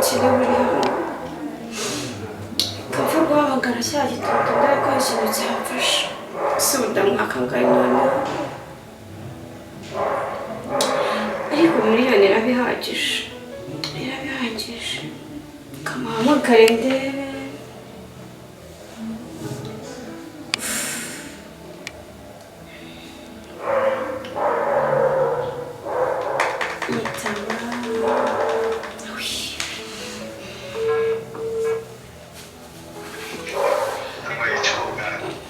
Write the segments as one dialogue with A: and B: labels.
A: Ubukire buri hano. Reka mfe guhamagara cya gitondo, ndebe ko hari ikintu cyamfasha. Si udamwaka ngahe noneho? Ariko miliyoni iraba ihagije, iraba ihagije. Kamuhamagare ndebe. Yitaba. Uy.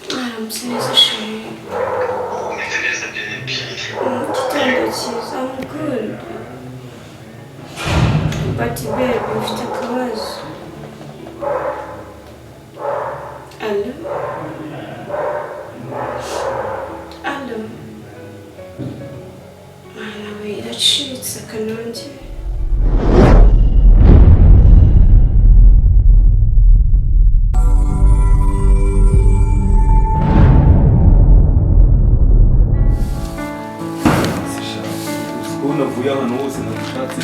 A: Mwaramutse neza, chéri.
B: Umeze neza, baby?
A: Igitondo cyiza. I'm good, but babe, mfite akabazo. Allo, allo. Mwana we, iracitse akanongera.
C: Uzi ko navuye ahantu hose nagushatse,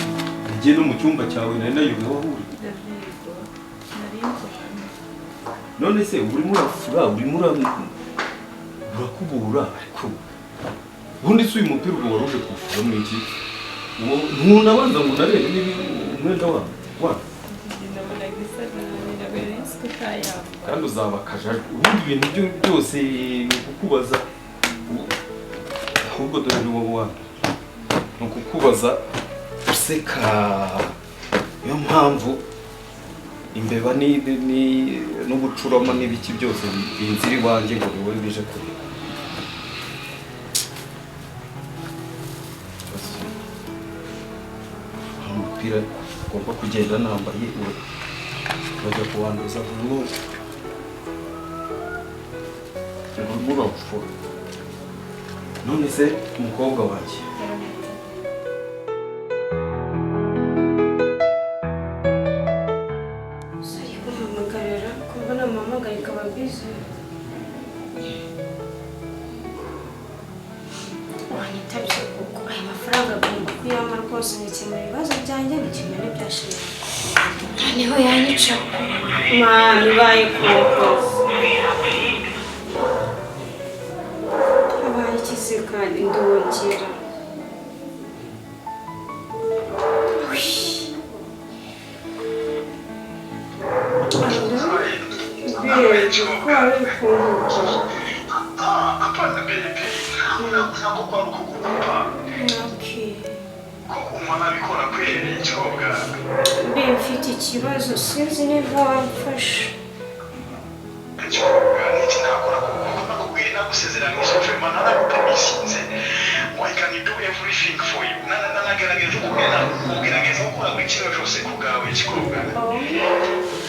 C: nagiye no mu cyumba cyawe, nari nayobewe aho uri. None se urimo urafura, urimo urakubura? Ariko ubundi se uyu mupira ubwo wari uje kuwufuramo iki? Ntunabanza ngo unarebe niba umwenda wawe wa kandi uzaba akajajwe. Ubundi ibintu byo byose ni ukukubaza. Ahubwo dore ni wowe wa ni ukukubaza useka. Niyo mpamvu imbeba n'ubucurama n'ibiki byose binzira iwanjye ngo ni wowe bije kureba. Hari umupira ugomba kugenda nambaye, urajya kuwanduza buri munsi. Urimo urafura. None se umukobwa wanjye?
A: Gusa ari kumuhamagarira kumva namuhamagara ikaba bize. Wanyitabye kuko aya mafaranga agomba kuyampa rwose, ngakemura ibibazo byanjye, ngakemura n'ibya chéri. Noneho yanyica. Mwana, ibaye kuko abaye ikize kandi ndongera. Uy. Allo, babe, ko wari uri kuntuka?
B: Hapana, baby, ntabwo kwari ukugukupa.
A: Okay.
B: Ko umuntu abikora kweri, icyobwa?
A: Mbe mfite ikibazo, sinzi niba wamfasha.
B: Icyobwa, niki nakora? Kuko nakubwiye, nagusezeranyije, vraiment naragupromisinze ngo I can do everything for you. Nanagerageza kubwira, kugerageza gukora buri kimwe cyose ku bwawe, kikobwa.
A: Oh,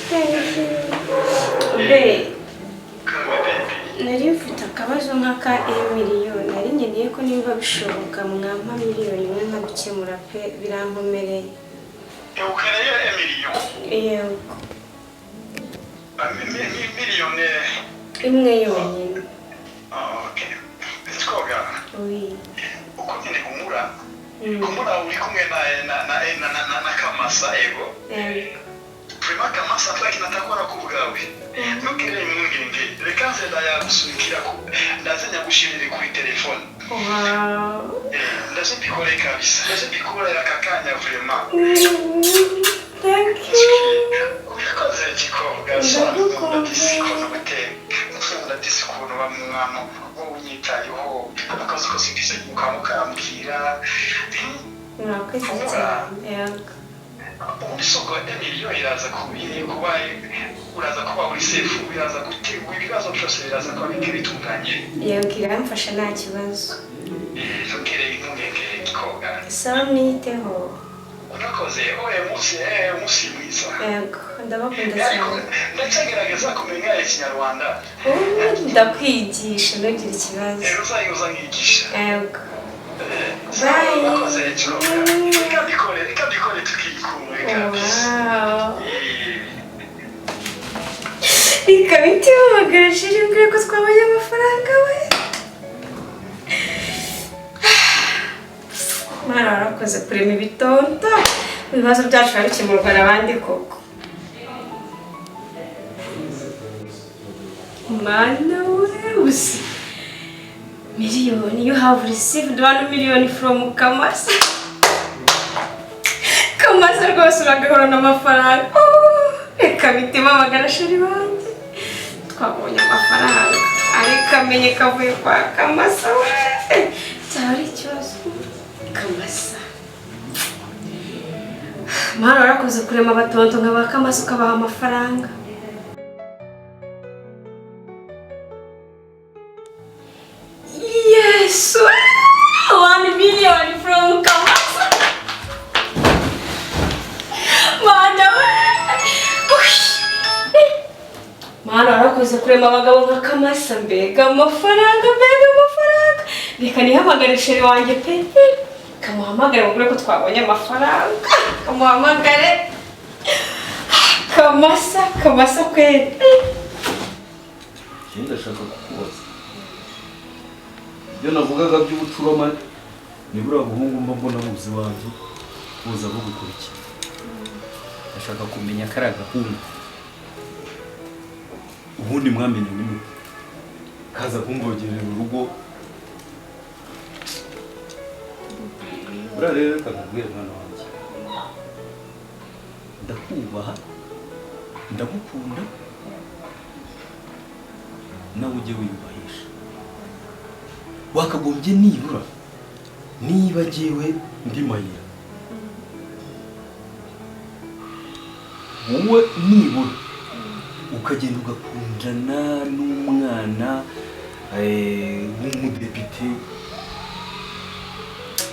A: thank you. Babe,
B: Kame, baby.
A: Nari mfite akabazo nk'aka miliyoni. Nari nkeneye ko nimba bishoboka mwampa miliyoni 1 nkabikemura pe, birankomereye.
B: Ukeneye emiliyo?
A: Yego.
B: Miliyoni?
A: Imwe yonyine.
B: Okay, kikobwa.
A: Oui.
B: Uko nyine, humura. Humura, uri kumwe na Kamasa, ego.
A: Yego.
B: Prima Kamasa ataki natakora ku bwawe, ntugire impungenge. Reka nze ndayagusunikira ku ndaze nyagushirire kuri telefone.
A: Wow.
B: Ndaze mbikore kabisa, ndaze mbikorera aka kanya, vraiment.
A: Thank you.
B: Urakoze, gikobwa.
A: Ndagukunda.
B: Ndadisi ukuntu guteka, ndadisi ukuntu uba mwana wowe unyitayeho, akazi kose kise ukamukambwira.
A: Murakoze cyane, yego.
B: Ubundi soko emiliyo iraza kuba uraza kuba uri safe, biraza gutegura ibibazo byose, biraza kuba bigiye bitunganye.
A: Yego, iramfasha, nta kibazo.
B: Ntugire impungenge, gikobwa.
A: Sawa, mwiteho.
B: Urakoze. Oye, umunsi mwiza.
A: Yego, ndabakunda
B: Ariko
A: cyane.
B: ndacyagerageza kumenya Ikinyarwanda.
A: Ndakwigisha, ntugire ikibazo.
B: Rero uzayoza nkigisha.
A: Yego.
B: Sawa.
A: Bye.
B: Urakoze, gikobwa. Reka mbikore, reka mbikore, tukikumwe kabisa.
A: Wow. Ikaba itihamagara chéri, mbwira ko twabonye amafaranga we. Mwana, warakoze kurema ibitonto. Ibibazo byacu biba bikemurwa n'abandi koko. Mana we, uzi miliyoni? You have received 1 million from Kamasa. Kamasa rwose uragahorana amafaranga. Oh, reka mitima magana chéri banjye, twabonye amafaranga, ariko amenye ko avuye kwa Kamasa we, byaba ari ikibazo. Kamasa, Mana, warakoze kurema abatonto nka ba Kamasa, ukabaha amafaranga. Yes! 1 million from Kamasa! Mana we! Uy! Mana, warakoze kurema abagabo nka Kamasa. Mbega amafaranga, mbega amafaranga! Reka nihamagare chéri wanjye pe, kamuhamagare mubwire ko twabonye amafaranga. Kamuhamagare Kamasa. Kamasa kweli.
C: Ikindi ndashaka kukubaza, ibyo navugaga by'ubucurama, ni buriya buhungu mba mbona buzi iwanjye buza bugukurikira. Ndashaka kumenya kariya gahungu, ubundi mwamenye ni mute kaza kumvogerera urugo? Buriya rero reka nkubwire, mwana wanjye, ndakubaha, ndagukunda, nawe ujye wiyubahisha. Wakagombye nibura, niba jyewe ndi mayira, wowe nibura ukagenda ugakundana n'umwana w'umudepite,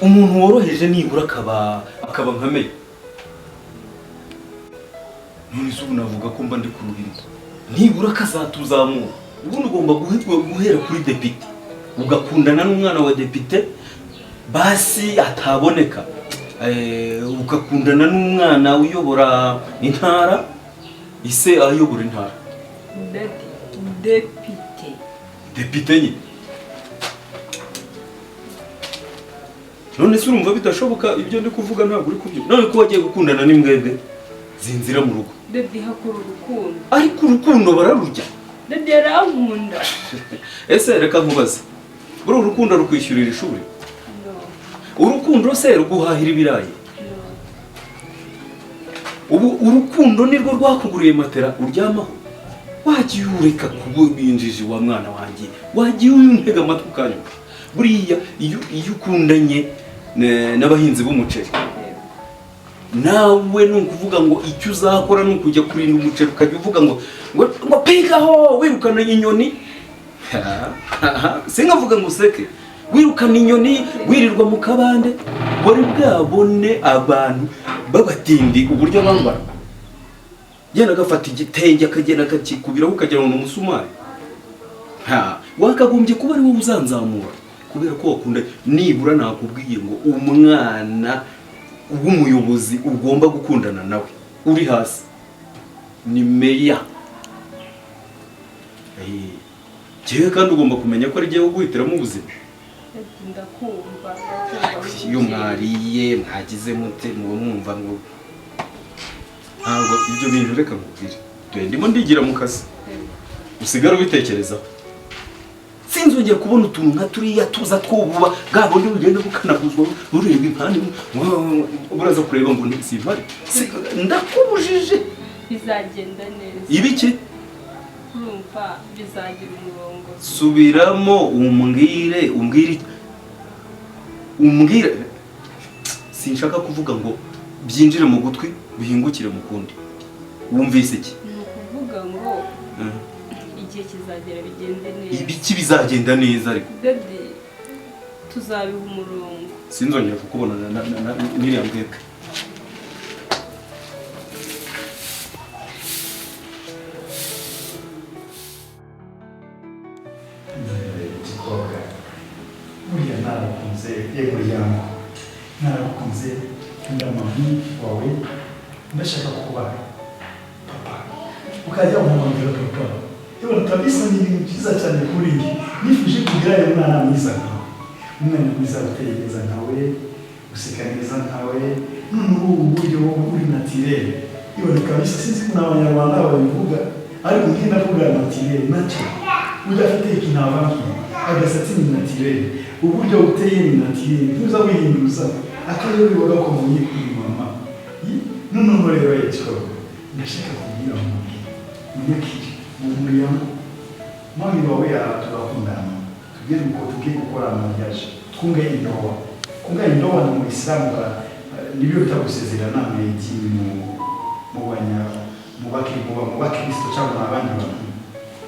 C: umuntu woroheje, nibura akaba nka meya. None se ubu navuga ko mba ndi kuruhiriza? Nibura akazatuzamura. Ubundi ugomba guhera kuri depite, ugakundana n'umwana wa depite, basi ataboneka ugakundana n'umwana uyobora intara, ise ayobora intara.
D: Daddy, depite.
C: Depite nyine. None se urumva bidashoboka? Ibyo ndi kuvuga ntabwo uri kubyo. None ko wagiye gukundana n'imbwebwe zinzira mu rugo?
D: Daddy, hakora urukundo.
C: Ariko urukundo bararurya.
D: Daddy, yarankunda.
C: Ese reka nkubaze, buriya urukundo rukwishyurira ishuri?
D: No.
C: Urukundo se ruguhahira ibirayi?
D: No.
C: Ubu urukundo nirwo rwakuguriye matera uryamaho? Wagiye ureka kuba injiji, wa mwana wanjye, wagiye untega amatwi ukanyumva. Buriya iyo ukundanye n'abahinzi b'umuceri, nawe ni ukuvuga ngo icyo uzakora ni ukujya kurinda umuceri, ukajya uvuga ngo pigaho, wirukana inyoni. Sinkavuga ngo useke, wirukana inyoni, wirirwa mu kabande. Wari bwabone abantu b'abatindi uburyo bambara? Genda agafata igitenge akagenda akakikubiraho, ukagira ngo ni umusumari. Ha, wakagombye kuba ari wowe uzanzamura kubera ko wakunda. Nibura nakubwiye ngo umwana w'umuyobozi ugomba gukundana nawe uri hasi ni meya. Jewe kandi ugomba kumenya ko ari jyewe uguhitiramo ubuzima.
D: Daddy, ndakumva, ndakumva.
C: Iyo mwariye mwagize mute, muba mwumva ngo ntabwo ibyo bintu. Reka nkubwire, dore ndimo ndigira mu kazi, usigare ubitekerezaho. Sinzongera kubona utuntu nka turiya tuza twububa bwa bundi bugenda bukanaguzwa, bureba impande, buraza kureba ngo ntisimare. Ndakubujije.
D: Bizagenda neza.
C: Ibiki?
D: Urumva bizagira umurongo.
C: Subiramo umbwire, umbwire, umbwire. Sinshaka kuvuga ngo byinjire mu gutwi bihingukire mu kundi. Wumvise iki?
D: Ni ukuvuga ngo igihe kizagera bigende neza.
C: Ibiki bizagenda neza ariko?
D: Daddy, tuzabiha umurongo.
C: Sinzongera kukubona n'iriya mbwebwe.
B: Igikobwa buriya narakunze, ye muryango, narakunze, nkunda mami wawe, ndashaka kuba papa, ukajya umpamagara papa. Yewe kabisa, ni ibintu byiza cyane kuri njye. Nifuje kugira umwana mwiza nkawe, umwana mwiza uteye neza nkawe. Useka neza nkawe. Noneho ubu buryo wowe uri naturel. Ibona kabisa, sinzi ko n'Abanyarwanda babivuga, ariko njye ndavuga naturel, natural. Udafite ikintu avangiye. Agasatsi ni naturel. Uburyo uteye ni naturel. Ntuza wihinduza. Akayobe wagakomoye kuri mama. Noneho rero yitwa ndashaka kubwira umuntu munyakiri mu muryango mami wawe turakundana, tugiye tugiye gukora mariage, twunge indoa. Kunga indoa ni mu Islamu, nibyo bita gusezerana mu idini, mu banya mu bakristo cyangwa abandi bantu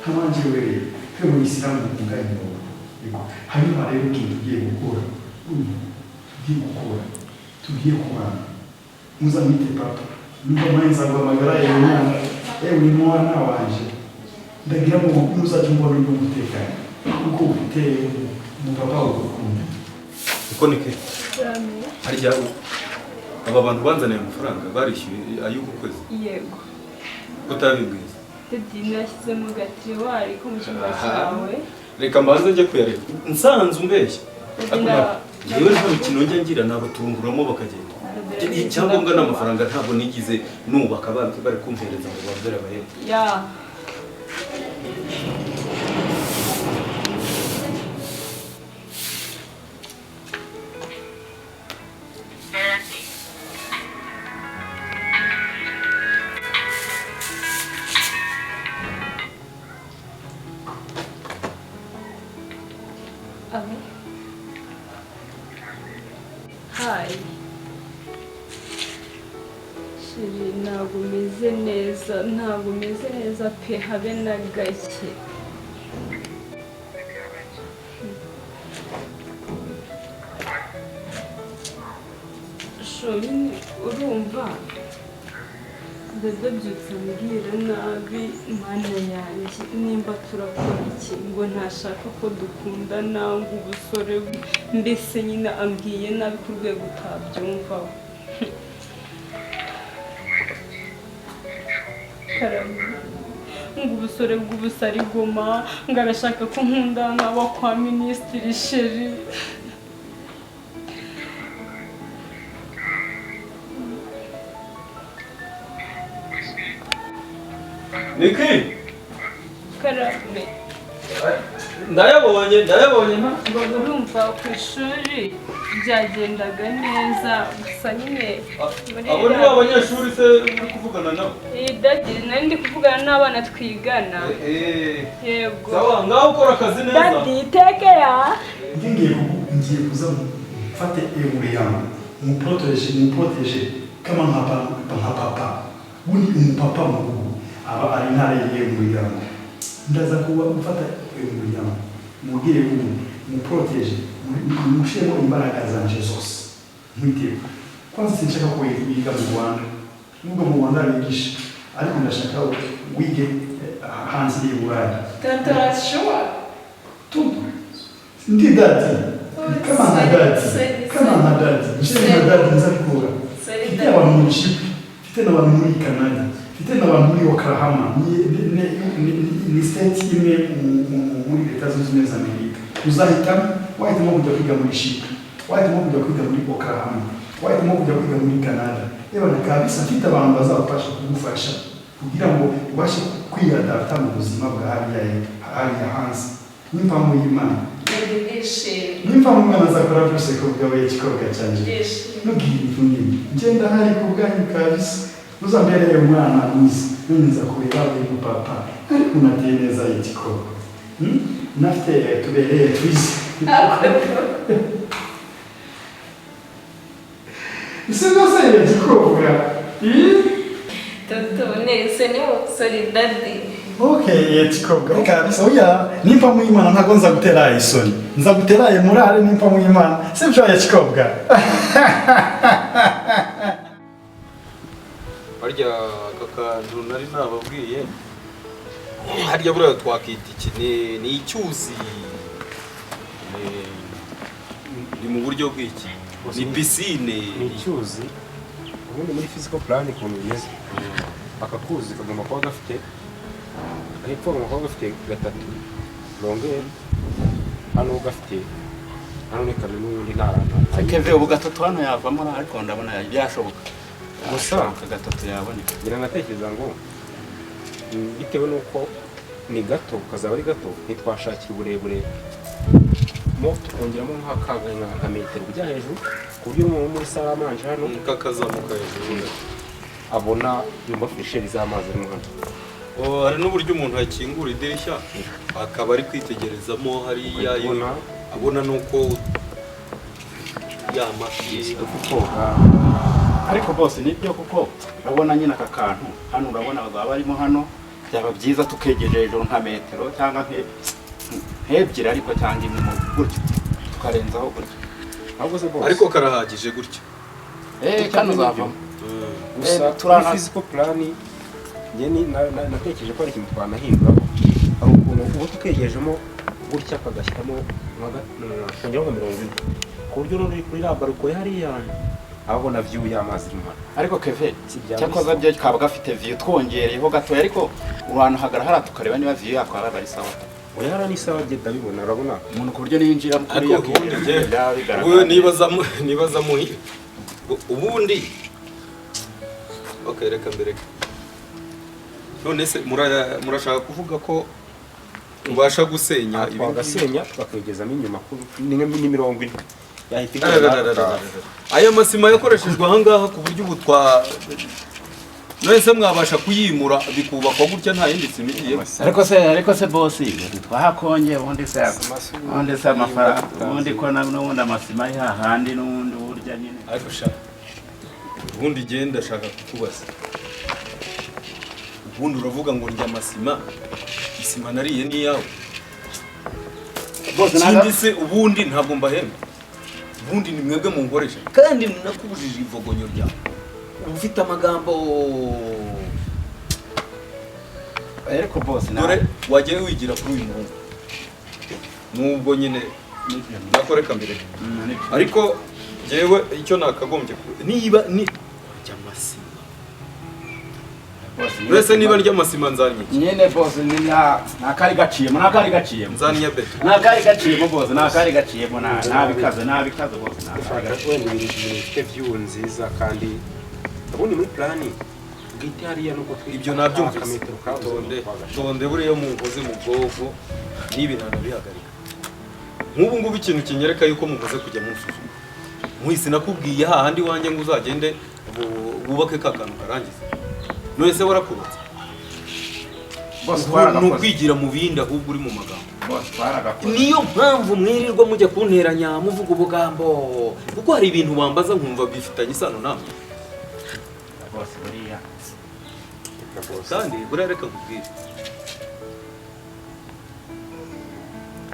B: nk'abanje wewe twe mu Islamu kunga indoa. Yego, hanyuma rero ikintu tugiye gukora, tugiye kubana, muzamwite papa. Numva mwenza guhamagara yewe mwana, yewe ni mwana wanje, ndagira ngo muzajye mbona undi umutekano kuko ufite umupapa ugukunda.
C: Uko nike harya aba bantu banzaniye amafaranga barishyuye ay'uku kwezi?
D: Yego.
C: Utabimbwiza?
D: Daddy, nashyize mu gatiwari ko mu cyumba cyawe.
C: Reka mbanze njye kuyareba nsanze umbeshya. Yewe nta mikino njya ngira, nabatunguramo bakagenda. Icyangombwa n'amafaranga ntabwo nigize nubaka abantu bari kumpereza ngo bambere abayede.
D: Ya. Abo. Hi. Chérie, ntabwo umeze neza, ntabwo umeze neza pe, habe na gake. Shomini, urumva ndabyutse ambwira nabi, mana yanjye, nimba turakora iki ngo ntashaka ko dukundana, ngo ubusore mbese nyine ambwiye nabi ku rwego utabyumvaho. Ngo ubusore bw'ubusa ari goma, ngo arashaka ko nkundana wa kwa minisitiri. Chérie,
C: Niki?
D: Karame.
C: Ndayabonye, ndayabonye nta kibazo.
D: Urumva ku ishuri byagendaga neza, gusa nyine muri
C: Abo ni abanyeshuri se uri kuvugana nabo?
D: Daddy, nari ndi kuvugana n'abana twigana. Yego.
C: Sawa, ngaho ukora akazi neza.
D: Daddy, take care.
B: Ngiye kuza mfate umuryango, muprotege kama nka papa. Ubundi umupapa mu rugo aba ari intare y'umuryango. Ndaza kuba mfata umuryango, mubwire ubu muprotege, mushiremo imbaraga zanje zose, mwiteho. Kwanza sinshaka ko wiga mu Rwanda, nubwo mu Rwanda bigisha, ariko ndashaka wige hanze y'u Burayi.
A: Tantarashua.
B: Tutu. Ndi daddy. Kama nka daddy. Kama nka daddy. Nshire nka daddy nzabikora. Mfite abantu muri Chypre, mfite n'abantu muri Canada, mfite n'abantu muri Oklahoma, ni state imwe muri Leta Zunze Ubumwe za Amerika. Uzahitamo, wahitamo kujya kwiga muri Chypre, wahitamo kujya kwiga muri Oklahoma, wahitamo kujya kwiga muri Canada. Yewe na kabisa mfite abantu bazabafasha kugufasha kugira ngo ubashe kwiyadapta mu buzima bwa hariya hanze. Nimpamvu y'Imana. Nimpamvu Imana azakora byose ku bwawe, igikorwa cyanjye. Ntugire impungenge. Njye ndahari ku bwanyu kabisa. Uzambereye umwana mwiza. None nza kureba uyu papa. Ariko unateye neza igikorwa. Nafite tubereye twize. Ese rwose igikorwa.
A: Toto, nese ni sorry daddy.
B: Okay, igikorwa kabisa. Oya, nimpa mu Imana ntago nza gutera isoni. Nza gutera murare nimpa mu Imana. Sibyo igikorwa.
C: Harya aka kantu nari nababwiye, harya buriya twakita iki? Ni icyuzi, ni mu buryo bw'iki? Ni pisine,
E: ni icyuzi. Ubundi muri physical plan ukuntu bimeze, aka kuzi kagomba kuba gafite hepfo, kagomba kuba gafite 3 longueur, hano gafite Nanone kabiri n'ubundi nta
F: Keve ubu gatatu hano yavamo ariko ndabona byashoboka.
E: Gusa
F: gatatu yaboneka.
E: Ngira natekereza ngo bitewe nuko ni gato kazaba ari gato ntitwashakira uburebure mo tukongeramo nka metero ujya hejuru ku buryo umuntu muri sale amanje hano
C: kakazamuka hejuru
E: abona yumva fresheri z'amazi arimo hano.
C: Hari n'uburyo umuntu akingura idirishya akaba ari kwitegerezamo hariya abona nuko ya mafi
E: koga.
F: Ariko bose nibyo kuko urabona nyine aka kantu hano urabona bazaba barimo hano byaba byiza tukegeje hejuru nka metero cyangwa nk'ebyiri ariko cyangwa imwe gutyo tukarenzaho gutyo.
C: Ariko karahagije gutyo.
F: Kano uzavamo.
E: Gusa turana physical plan njye natekereje ko ari ikintu twanahinduraho. Hari ukuntu ubu tukegejemo gutya kagashyiramo nka 40 ku buryo n'uri kuri rabaruko hariya abona view y'amazi irimo hano.
F: Ariko Keve cyakoze byo kaba gafite view twongereyeho gatoya ariko urana hagara tukareba niba view yako aba ari sawa.
E: Oya hara ni sawa bye ndabibona urabona
F: umuntu ku buryo niyinjira kuri
C: yakwiye nibaza muhi ubundi. Okay, reka mbere. None se murashaka kuvuga ko ubasha gusenya
E: ibi twagasenya tukakegezamo inyuma ni 40 yahita.
C: Aya masima yakoreshejwe aha ngaha ku buryo ubu twa none se mwabasha kuyimura bikubakwa gutya nta yindi sima igiye.
F: Ariko se boss twahakonye ubundi se ubundi se amafaranga ubundi ko n'ubundi amasima ari hahandi n'ubundi burya nyine.
C: Ariko sha ubundi genda ndashaka kukubaza. Ubundi uravuga ngo ndya amasima, isima nariye ni yawe.
F: Bose
C: ikindi se ubundi ntabwo mbahemba. Ubundi ni mwebwe munkoresha kandi nakubujije ivogonyo ryawe. Ufite amagambo
F: ariko boss
C: na dore wagiye wigira kuri uyu muhungu. Nubwo nyine nakoreka mbere. Ariko jewe icyo nakagombye niba ni amasima. Urese niba ndya amasima nzanye iki?
F: Nyine boss ni nakari gaciyemo
C: nzanye beto.
F: Nakari gaciyemo boss nakari gaciyemo nabikaze boss
E: nakari. Wenda ibintu bifite view nziza kandi ubundi muri plan bwite hariya nuko
C: ibyo nabyumvise. Tonde buriya munkoze mu bwoko nibi nanabihagarika. Nk'ubu ngubu ikintu kinyereka yuko mumaze kujya munsuzuma. Muhise nakubwiye hahandi wanjye ngo uzagende wubake ka kantu karangiza. None se warakubatse?
F: Boss twaragakoze.
C: Nukwigira mu bindi ahubwo uri mu magambo.
F: Boss twaragakoze.
C: Niyo mpamvu mwirirwa mujya kunteranya muvuga ubugambo kuko hari ibintu wambaza nkumva bifitanye isano namwe.
F: Boss buriya.
C: Kandi buriya reka nkubwire.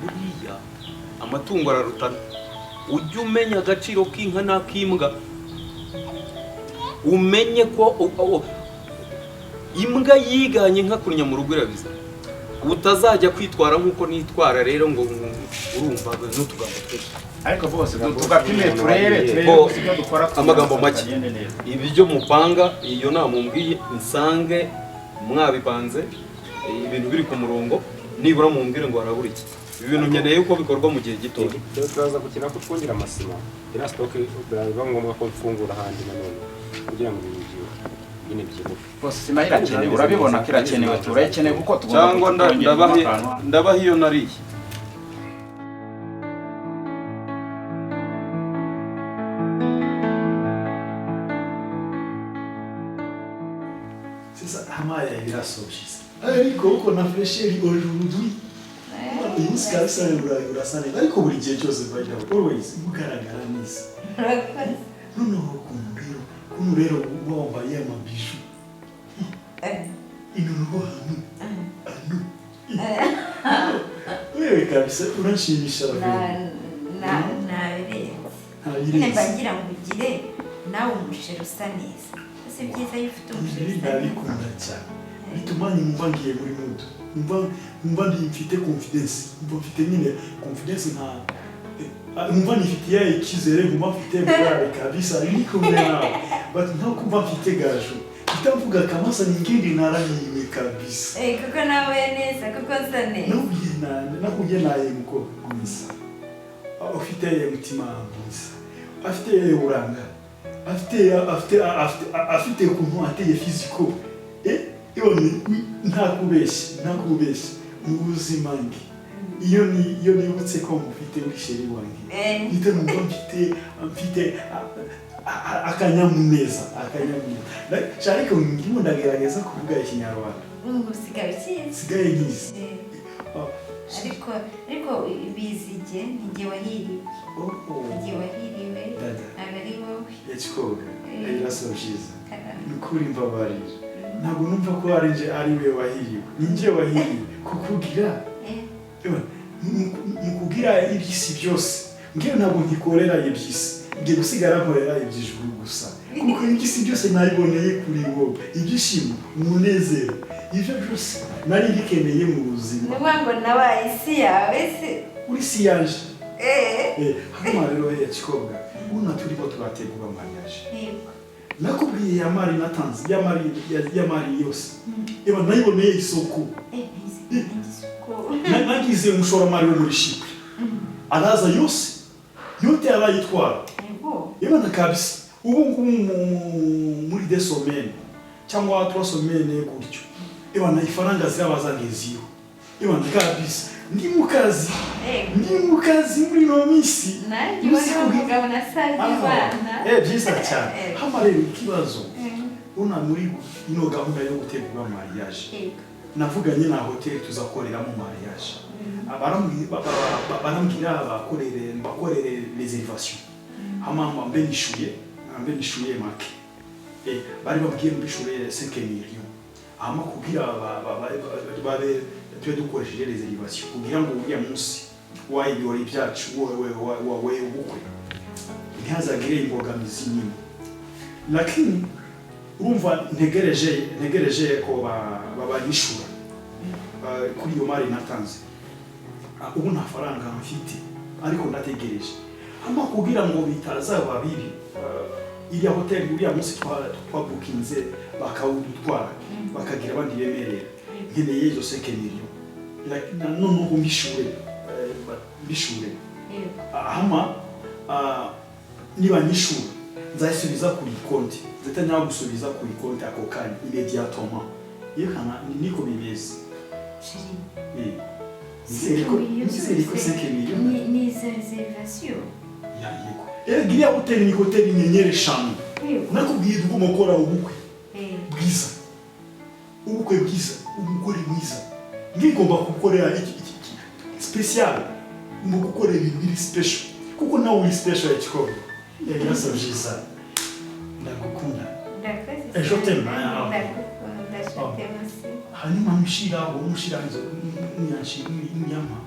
C: Buriya amatungo ararutana. Ujye umenya agaciro k'inka n'ak'imbwa. Umenye ko imbwa yiganye inka kunya mu rugo irabiza. Utazajya kwitwara nkuko nitwara rero ngo urumva n'utugambo twinshi.
F: Ariko bose tugapime turebe ibyo dukora
C: amagambo make. Ibyo mupanga iyo namumbwiye nsange mwabipanze ibintu biri ku murongo nibura mumbwire ngo harabura iki. Ibintu nkeneye uko bikorwa mu gihe gito.
E: Turaza gukina ko twongera amasima. Ira stock biba ngombwa ko mfungura handi nanone kugira ngo ibintu nyine byibuke.
F: Bose sima irakenewe urabibona ko irakenewe turayikeneye kuko tugomba
C: cyangwa ndabaha iyo nariye.
B: Sasa hamaya irasoshisa. Ariko uko na fresheri aujourd'hui. Uyu munsi kabisa urasa neza ariko buri gihe cyose by the way always ugaragara neza. Noneho ukuntu rero wambaye amabiju. Inonoho hano. Ano. Wewe kabisa uranshimisha ravyo.
G: Nabirenze. Nyine mba ngira ngo ugire nawe umusheri usa neza. Ese byiza iyo ufite umusheri usa neza.
B: Ndabikunda cyane. Bituma numva ngiye muri mood. Numva mfite confidence. Numva mfite nyine confidence nka numva nifitiye icyizere numva mfite morale kabisa ni kumwe nawe. But nta kumva mfite gaju. Itavuga Kamasa ningindi naranyime kabisa.
G: Kuko nawe neza kuko nsa neza.
B: Nahuye naye mukobwa mwiza. Ufite umutima mwiza, afite uburanga, afite ukuntu ateye physical. Ntakubeshye mu buzima nge iyo nibutse ko mufite uri chéri wanjye, mpita numva mfite akanyamuneza. Ariko ndimo ndagerageza kuvuga Ikinyarwanda.
G: Usigaye ukizi?
B: Sigaye nkizi.
G: Ariko bizige ni wahiriwe. Ni wahiriwe. Ntabwo ari wowe.
B: Ekikoga iraso byiza. Nukuri mbabarira. Ntabwo numva ko ari nje ari we wahiriwe. Ni nje wahiriwe kukugira. Mukugira iby'isi byose. Ngiye ntabwo nkikorera iby'isi. Ngiye gusigara nkorera iby'ijuru gusa. Kuko iby'isi byose nabiboneye kuri wowe. Ibyishimo, umunezero, ibyo byose nari bikeneye mu buzima.
G: Ni ngo nabaye isi yawe se.
B: Uri si yanje. Hano rero Ekikobwa, ubu turimo turategura mariage. Nakubwiye ya mari natanze, ya mari yose. Eba nayiboneye isoko. Nagize umushoramari wo muri Chypre. Araza yose. Yote arayitwara. Eba na kabisa. Ubu ngubu muri 2 semaines cyangwa 3 semaines gutyo. Eba na ifaranga zirabazageziyo. Eba na kabisa. Ndi mukazi muri no misi.
G: Nanjye ubona nasabye Imana.
B: Byiza cyane. Hama rero ikibazo. Una muri ino gahunda yo gutegura mariage. Navuganye na hotel tuzakoreramo mariage. Barambwira bakorere reservation. Hama mbe nishuye make. Bari babwiye mbishure 5 millions. Hama kugira babe twe dukoresheje reservation kugira ngo uriya munsi wayibirori byacu wowe ubukwe ntihazagire imbogamizi nyine. Lakini urumva ntegereje ko babanyishura kuri iyo mari natanze. Ubu nta faranga mfite ariko ndategereje. Hama kugira ngo bitazaba bibi, iriya hotel uriya munsi twabukinze bakawudutwara bakagira abandi bemerera. Nkeneye izo 5 millions. Noneho mbishure. Hama niba nyishura nzayisubiza kuri konti. Nzahita nyagusubiza kuri konti ako kanya immédiatement. Yekana niko bimeze. Nizere ko 5 millions.
G: Ni reservation.
B: Yego. Iriya hoteli ni hoteli inyenyeri 5. Nakubwiye tugomba gukora ubukwe bwiza. Ubukwe bwiza, umugore mwiza. Ngigomba gukorera iki special. Mu gukora ibintu biri special. Kuko nawe uri special Ekikobwa. Iraso byiza. Ndagukunda. Ejo tema.
G: Ndagukunda, je t'aime aussi.
B: Hanyuma mushira inzo nyama.